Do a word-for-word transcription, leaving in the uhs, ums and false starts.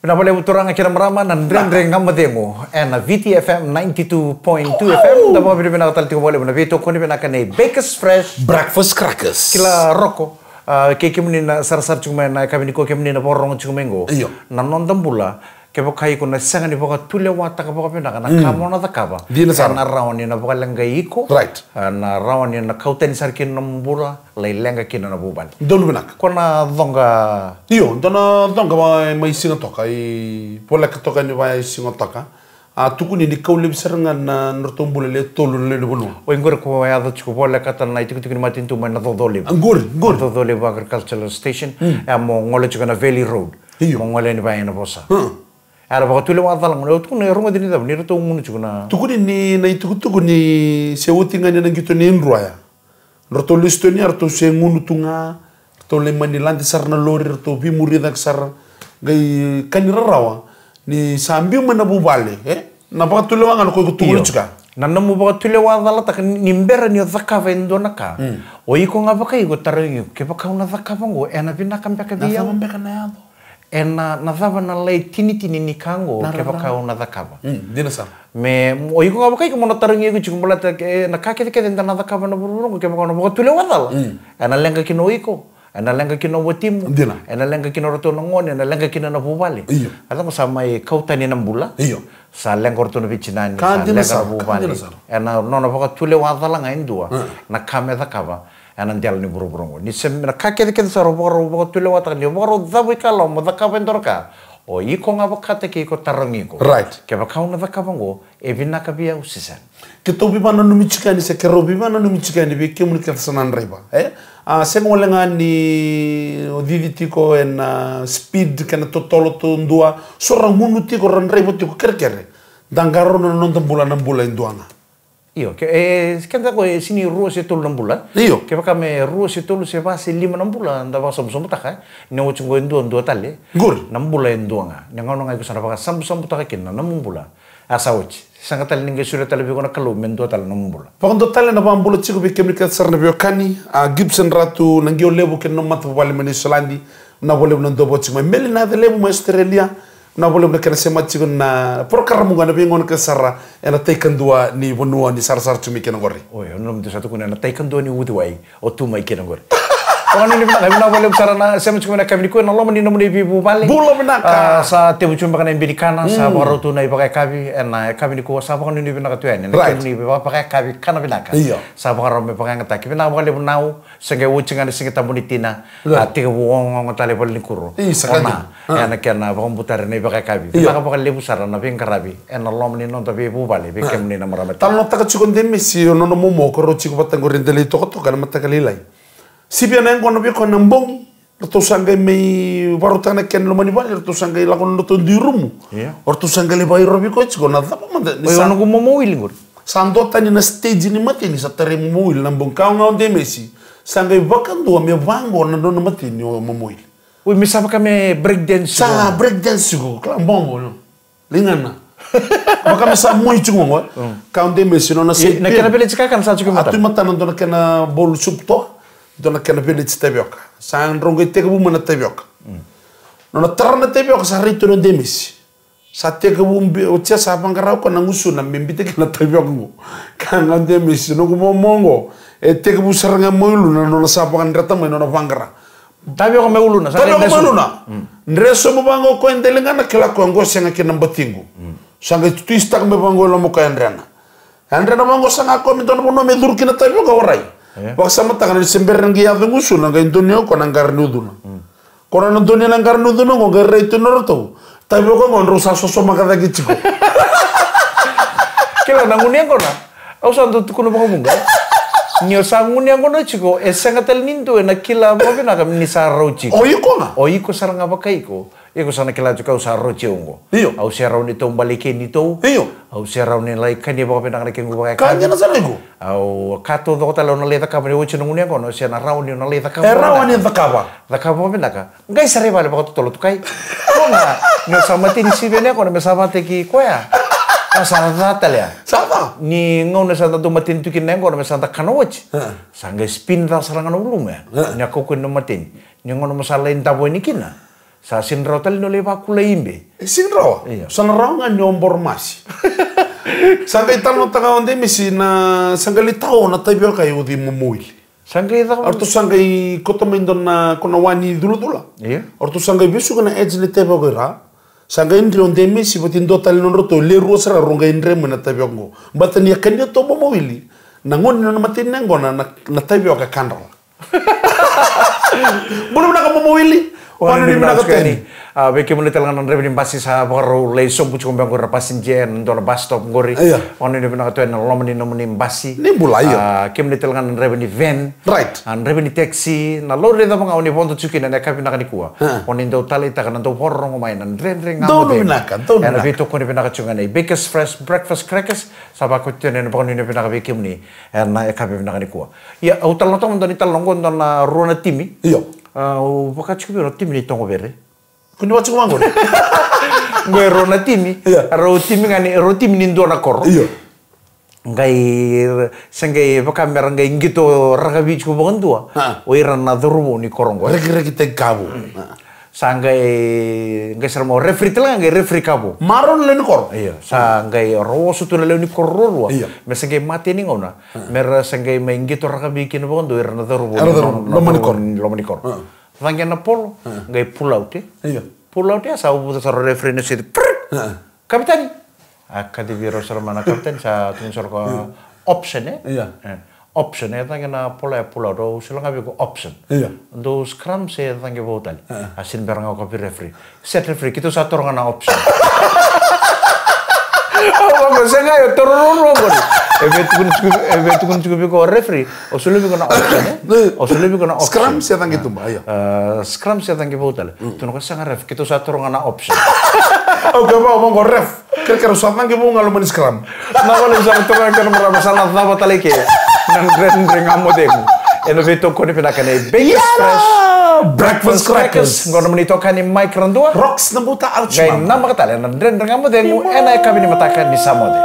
Vinaka vakalevu turaga kei na marama na Dredre Ga Mo Cegu ena V T F M ninety-two point two F M. Da vakavinavinaka tale tiko vakalevu na veitokoni vinaka nei Bakers Fresh Breakfast Crackers. Kila Roko, a, kei kemuni na sarasara tiko mai na yakavi nikua, kemuni na vakarorogo tiko mai qo. Io. Na noda bula, kevaka iko na sega ni vakatulewataka vakavinaka na ka mo na cakava, dina sara, ena rawa ni na vakaleqai iko. Right. A, na rawa ni na kau tani sara kina na nomu bula, lai leqa kina na vuvale. Donu vinaka. Ko na coqa. Io, dua na coqa mai, mai Sigatoka, i voleka toka ni vaya i Sigatoka. A tukuni ni kau levu sara ga na nodratou bula le tolu na lewe ni vanua. Oi, qori ko yaco tiko voleka tale na itikotiko ni matanitu mai na Cocolevu. A, qori, qori. Cocolevu Agricultural Station. Mm. E a mo gole tiko na Valley Road. Io. Mo gole ni vaya ena vosa. Mm. Era vakatulewa cala gona, au tukuna e rogoci ni cava, ni ratou gunu tiko na. Tukuni ni na itukutuku ni se oti ga ni na qito ni drua ya. Ratou lesu tu ni, ratou se gunu tu ga, ratou lai mani lade sara na lori, ratou veimuri cake sara. Qai ka ni rarawa ni sa biu mai na vuvale, e? Na vakatulewa ga na ko iko tukuna tiko. Na nomu vakatulewa calataka ni, ni bera ni o cakava e dua na ka. Mm. O iko ga vaka iko tarogi iko, kevaka au na cakava oqo, ena vinaka beka vei au? Na cava beka na yaco? Ena, na cava na lai tinitini ni ka oqo, na kevaka rarama au na cakava? Mm, dina sara. Me, o iko ga vaka iko mo na tarogi iko tiko baleta, e, na ka kecekece eda na cakava na vuravura oqo, kevaka au na vakatulewa cala. Mm. Ena leqa kina o iko, ena leqa kina o watimu. Dina. Ena leqa kina o ratou na gone, ena leqa kina na vuvale. Io. A cava sa mai kau tani na bula. Io. Sa leqa o ratou na veitinani, ka sa dina leqa sara, na vuvale. Ka dina sara. Ena nona vakatulewa cala ga e dua, mm, na ka me cakava. Ena dela ni vuravura oqo. Ni se, na ka kecekece sara o vakarau vakatulewataka, ni o vakarau cavu i kalawa mo cakava e dua na ka. O iko ga vakataki iko, tarogi iko. Right. Kevaka au na cakava oqo, e vinaka vei au se sega? Keitou veivakananumi tiko yani, se keirau veivakananumi tiko yani vei kemuni kece sa na draiva, e? A, sega wale ga ni o cici tiko ena speed kei na totolo tu dua, so ra gunu tiko, ra draiva tiko kerekere. Da qarauna na noda bula, na bula e dua ga. Io, ke, e, keda qo e sega ni rua se tolu na bula. Io. Kevaka me rua se tolu se va se lima na bula, da vakasabusabutaka, e. Ni oti qo e dua, dua tale. Qori. Na bula e dua ga. Ni gauna ga iko sa na vakasabusabutaka kina na nomu bula, a sa oti. Sega tale ni qai sureta tale vei iko na Kalou me dua tale na nomu bula. Vakadua tale na vakabula tiko vei kemuni kece sara na veiwekani, a, Gibson Ratu, na Qio Levu kei na nomu matavuvale mai Niusiladi. Vinaka vakalevu na duavata tiko mai. Meli na Yaca Levu mai Australia. Vinaka vakalevu na kena sema tiko na porokaramu qo ena veigauna kece sara ena tai kadua ni vanua ni sarasara tiko mai kina qori. Oi, au nanuma ni sa tukuna ena tai kadua ni uciwai o tu mai kina qori. Vakanuinui vinaka, vinaka vakalevu sara na sema tiko mai na yakavi nikua ena loma ni nomuni veivuvale. Bula vinaka. A, sa tevu tiko beka na ibe ni kana, sa, mm, vakarau tu na ivakayakavi ena yakavi nikua, sa vakanuinui vinaka tu yani ena, right, kemuni vaka, vakayakavi kana vinaka. Io. Sa vakarau me vakayagataki. Vinaka vakalevu Nau. Se qai oti ga na Siga Tabu ni tina, right, a tekivu ogaoga tale i valenikuro. Isa, o Na, a, ena kena vakabutari na ivakayakavi. Io. Vinaka vakalevu sara na veiqaravi ena loma ni noda veivuvale vei, a, kemuni na marama. Talanoataka tiko o Demesi, o nona momo, ko rau tiko vata qori e dela i tokatoka ena mataka lailai. Sivia na yaqona vei koya na bogi, ratou sa qai mai vakarautaka na kena loma ni vale, ratou sa qai lako na nodratou dui rumu. Io. O ratou sa qai lai vakairovi koya tiko, na cava mada, ni, oi, sa, o noqu momo wili qori. Sa dua tani na stage ni mateni, sa tarai momo wili na bogi. Kaya ga o Demesi, sa qai vakadua me vaqo na nona mateni o momo wili. Oi, me sa vaka me break dance. Sa qo break dance tiko, kila bobo, no. Ligana. Vaka me sa moi tiko qo, e. Mm. Kaya o Demesi, nona, e, side na kena veleti kakana sa tiko i matana. A tu i matana dua na kena bowl soup toa, dua na kena veleti tavioka. Sa drau qai tekivu mai na tavioka. Mm. Nona tara na tavioka sa rai tu o Demesi. Sa tekivu bi-, oti ya sa vaqara o koya na gusuna me biuta kina na tavioka qo. Kaya ga o Demesi, noqu momo qo, e tekivu sara ga mai uluna na nona sa vakadreta mai na nona vaqara. Tavioka mai uluna, sa, tavioka mai uluna. Mm. Dre sobu vaqo o koya e dela ga na kila o koya qo sega kina na batiqu. Mm. Sa qai twisitaka mai vaqo e loma o koya e drena. E drena vaqo, saga o koya me dua na vanua me curu kina na tavioka, warai. E. Vakasamataka ni se bera ni qai yaco e gusuna, qai donuya o koya na qara ni ucuna. Mm. Ko na donuya na qara ni ucuna qo, qai rai tu na nodratou. Tavioka qo drau sa sosomaka cake tiko. Kila na gunu yaqona. Au sa dau tukuna vakavuqa. Ni o sa gunu yaqona tiko, e sega tale ni dua ena kila vakavinaka ni sa rau tiko. O iko ga. O iko sara ga vakaiko. Iko sa na kila tiko au sa rauti au qo. Io. Au se rawa ni taubale kei neitou. Io. Au se rawa ni lai kania vakavinaka na kequ vakayakavi. Ka dina sara iko. Au ka taucoko tale au na lai cakava ni oti na gunu yaqona, au se na rawa ni au na lai cakava. E rawa ni cakava. Cakava vakavinaka. Qai sara i vale vakatotolo tu kai. Koya ga, ni au sa mateni sivi yani yaqona me sa vakataki koya. Ka sa ca tale ya. Sa ca. Ni gauna sa da dau mateni tu kina na yaqona me sa da kana oti. E. Sa qai spin ca sara ga na ulumu ya. E. Ni a kaukaua ni na mateni. Ni gauna mo sa lai davo yani kina. Sa sini rawa tale ni o lai vakula ibe. E sini rawa. Io. Sa na rawa ga ni o boro masi. Sa qai talanoataka o Demesi na sa qai lai tao na tavioka e uci momowili. Sa qai caka. O ratou sa qai koto mai dua na ko na wa ni culacula. Io. O ratou sa qai vesuka na edge ni tavioka i ra. Sa qai dri o Demesi vata e dua tale nodratou le rua sara rau qai dre mai na tavioka qo. Bata ni a kania tu momowili. Na gone na mateni na gona na, na tavioka kadrala. Bula vinaka momowili. Wana ni vinaka teni. A, vei kemuni tale ga na draiva ni basi sa vakarau lai sobu tiko beka qori na passenger na dua na bus stop qori. Io. Wana ni vinaka tu ena loma ni nomuni basi. Ni bula io. A, kemuni tale ga na draiva ni van. Right. A, draiva ni taxi na lori cava ga oni vodo tiko kina ena yakavi vinaka nikua. A. Oni dau taleitaka na dau vakarorogo mai na dredre ga. Donu vinaka, donu vinaka. Ena veitokoni vinaka tiko ga nei Bakers Fresh Breakfast Crackers. Sa vakoti tu ena vakanuinui vinaka vei kemuni ena yakavi vinaka nikua. Ia, au talanoataka mada ni talanoa qo dua na rua na timi. Io. A, au vaka tiko vei rau timi ni Togovere. Kua ni vaka tiko vaqori. Qo e rua na timi. Io. Rau timi ga ni, rau timi ni dua na koro. Io. Qai, se qai vaka mera qai qito rakavi tiko vakadua. A. O ira na cauravou ni koro qo. Rekireki teki kavu. A. Sa qai, qai sara mai o referee tale ga qai referee kavu. Marau na lewe ni koro. Io, sa qai rau oso tu na lewe ni koro ruarua. Io. Me sa qai mate ni gauna. A. Mera sa qai mai qito rakavi kina vakadua ira na cauravou. Era ni cauravou, loma ni koro. Loma ni koro. A. Caqe na polo, a, qai pull out, e? Io. Pull out, e, sa uvuca sara o referee na siti. Prrr! A. Kapitani! A kacivi rau sara mai na kapitani, sa tukuni sara ko, io, option, e? Io. E. Option, e caqe na polo, e pull out, au sila ga vei iko option. Io. Dou scrum se caqe vou tale. A. A sini bera ga o kapi referee. Set referee, keitou sa toro ga na option. Au vaka, sega, io, toro ruarua qori. E via tukuni tiko, e via tukuni tiko vei iko o referee, o solia vei iko na option, e? Io. O solia vei iko na option. Scrum se caqe tuba, io. A, scrum se caqe vou tale. Mm. Tukuna ko sega ref, keitou sa toro ga na option. Au kaya vaqo, ref. Kerekere, au sa caqe vou ga loma ni scrum. Na vale sa na toro ga kena marama, sa na cava tale ke. Na Dredre Ga Mo Cegu. Ena veitokoni vinaka nei Bakers Fresh Breakfast Crackers. Qo na nomuni itokani Mike Radua. Rocks na buta, ouch. Qai namaka tale na Dredre Ga Mo Cegu ena yakavi ni mataka ni sa moce.